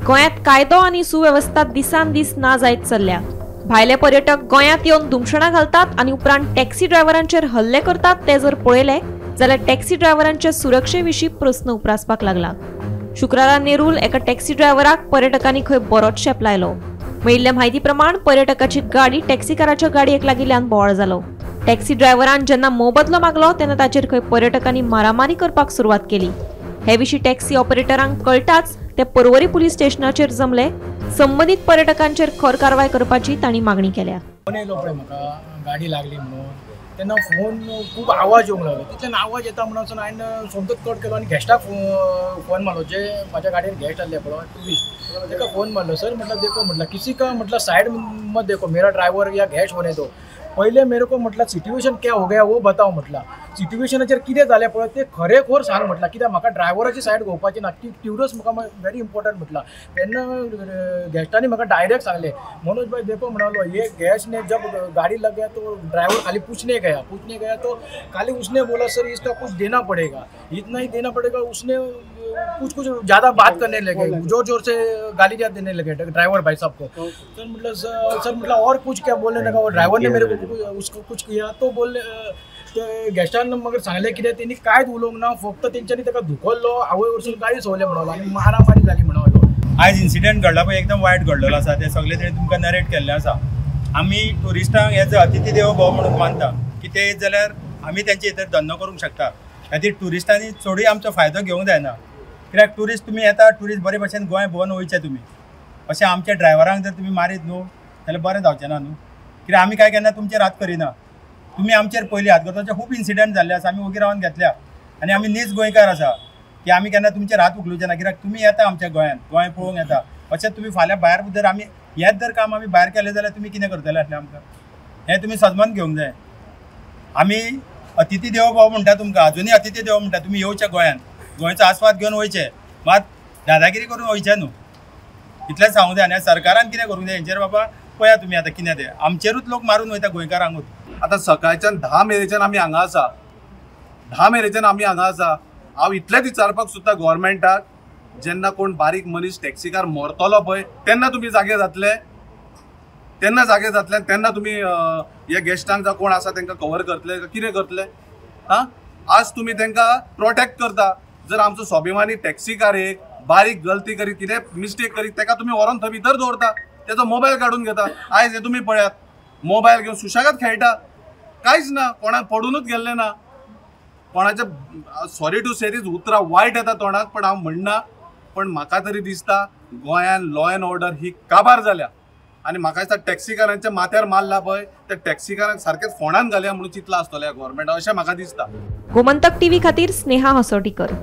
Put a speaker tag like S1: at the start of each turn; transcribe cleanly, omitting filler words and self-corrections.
S1: गोंयांत कायदो आनी सुवेवस्था दिसान दीस ना जायत चल्ल्या. भायले पर्यटक गोंयांत येवन धुमशणां घालतात आनी उपरांत टॅक्सी ड्रायव्हरांचेर हल्ले करतात ते जर पळयले जाल्यार टॅक्सी ड्रायव्हरांच्या सुरक्षे विशीं प्रस्न उप्रासपाक लागला. शुक्रारा नेरूल एका टॅक्सी ड्रायव्हराक पर्यटकांनी खंय बरोच शेप लायलो. मेळिल्ल्या म्हायती प्रमाण पर्यटकाची गाडी टॅक्सीकाराच्या गाडयेक लागिल्ल्यान बोवाळ जालो. टॅक्सी ड्रायव्हरान जेन्ना मोबदलो मागलो तेन्ना ताचेर खंय पर्यटकांनी मारामारी करपाक सुरवात केली. हे विशीं टॅक्सी ऑपरेटरांक कळटाच ते पर्वरी पुलीस स्टेशनाचेर जमले. संबंदीत पर्यटकांचेर खर कारवाय करपाची तांणी मागणी केल्या.
S2: फोन येयलो पळय म्हाका गाडी लागली म्हणून, तेन्ना फोन खूब आवाज येवंक लागलो. तितल्यान आवाज येता म्हणून वचून हांवें सोमतोच कट केलो आनी गेस्टाक फोन मारलो. जे म्हाज्या गाडयेर गेस्ट आसले पळय ट्युरिस्ट, ताका फोन मारलो. सर म्हटलं देखो, म्हटलं किसी का म्हटलं साइड मत देखो, मेरा ड्रायव्हर या गेस्ट होने दो पहिले मेरे को, म्हटलं सिट्युएशन क्या हो गया वो बताओ. म्हटलं सिट्युएशनाचेर कितें जालें पळय तें खरेखोर सांग म्हटलं, कित्याक म्हाका ड्रायव्हराची सायड घेवपाची ना, ती ट्युरिस्ट म्हाका वेरी इम्पॉर्टंट म्हटलं. तेन्ना गेस्टांनी म्हाका डायरेक्ट सांगलें, मनोज भाई देखो म्हणालो, ये गेस्ट ने जब गाड़ी लग गया तो ड्राइवर खाली पूछने गया, पूछने गया तो खाली उसने बोला सर इसका कुछ देना पड़ेगा, इतना ही देना पड़ेगा. उसने कुछ कुछ ज़्यादा बात करने लगे, जोर जोर से गाली देने लगे ड्राइवर भाई साहब को. सर मतलब सर मतलब और कुछ क्या बोलने लगा वो ड्राइवर ने मेरे को उसको कुछ किया तो बोलले. ते गेस्टान मगर सांगलें कितें तेणी कांयच उलोवंक ना, फक्त तेंच्यांनी ताका धुकल्लो, आवय वरसून गाडी सोडले म्हणलो आनी मारामारी जाली म्हणलो.
S3: आयज इन्सिडंट घडला पळय एकदम वायट घडलेलो आसा, ते सगळे तेणी तुमकां नरेट केल्लें आसा. आमी ट्युरिस्टांक एज अ अतिथी देवो भव म्हणून मानता की ते येत जाल्यार आमी तेंचे भितर धंदो करूंक शकता. खातीर ट्युरिस्टांनी चडूय आमचो फायदो घेवंक जायना, कित्याक ट्युरिस्ट तुमी येता, ट्युरिस्ट बरे भशेन गोंय भोंवन वयचे तुमी. अशें आमच्या ड्रायव्हरांक जर तुमी मारीत न्हू जाल्यार बरें जावचें ना न्हू, कित्याक आमी काय केन्ना तुमचेर हात करिना, तुमी आमचेर पयलीं हात करता. खूब इन्सिडंट जाल्ले आसा, आमी ओगी रावन घेतल्या आनी आमी नीज गोंयकार आसा की आमी केन्ना तुमचेर हात उखलुचे ना, कित्याक तुमी येता आमच्या गोंयांत, गोंय पळोवंक येता. अशें तुमी फाल्यां भायर जर आमी हेंच जर काम आमी भायर केलें जाल्यार तुमी कितें करतले आसले आमकां, हें तुमी सजमान घेवंक जाय. आमी अतिथी देवो भव म्हणटा तुमकां, अजुनूय अतिथी देवो म्हणटा, तुमी येवचे गोंयांत, गोंयचो आस्वाद घेवन वयचे, मात दादागिरी करून वयचे न्हू, इतलेंच सांगूंक जाय. आनी सरकारान कितें करूंक जाय हेंचेर बाबा पळया तुमी आतां कितें तें, आमचेरूच लोक मारून वयता गोंयकारांकूच.
S4: आतां सकाळच्यान 10 मेरेच्यान आमी हांगा आसा, 10 मेरेच्यान आमी हांगा आसा. हांव इतलेंच विचारपाक सोदता गोवोरमेंटाक, जेन्ना कोण बारीक मनीस टॅक्सीकार मरतलो पळय तेन्ना तुमी जागे जातले, तेन्ना जागे जातले, तेन्ना तुमी ह्या गेस्टांक जावं कोण आसा तांकां कवर करतले कितें करतले? आं, आज तुमी तांकां प्रोटेक्ट करता. जर आमचो स्वाभिमानी टॅक्सीकार एक बारीक गलती करीत कितें मिस्टेक करीत ताका तुमी व्हरोन थंय भितर दवरता, तेजो मोबायल काडून घेता. आयज हे तुमी पळयात मोबायल घेवन सुशेगाद खेळटा, कांयच ना, कोणाक पडुनूच गेल्लें ना, कोणाच्या सॉरी टू से दीस उतरां वायट येता तोंडाक, पण हांव म्हणना, पण म्हाका तरी दिसता गोंयान लॉ एंड ऑर्डर ही काबार जाल्या. आनी म्हाका दिसता टॅक्सीकारांच्या माथ्यार मारला पळय त्या टॅक्सीकारांक सारकेंच फोंडान घालया म्हणून चिंतलां आसतलें गोवोरमेंटान, अशें म्हाका दिसता.
S1: गोमंतक टीव्ही खातीर स्नेहा हसोटीकर.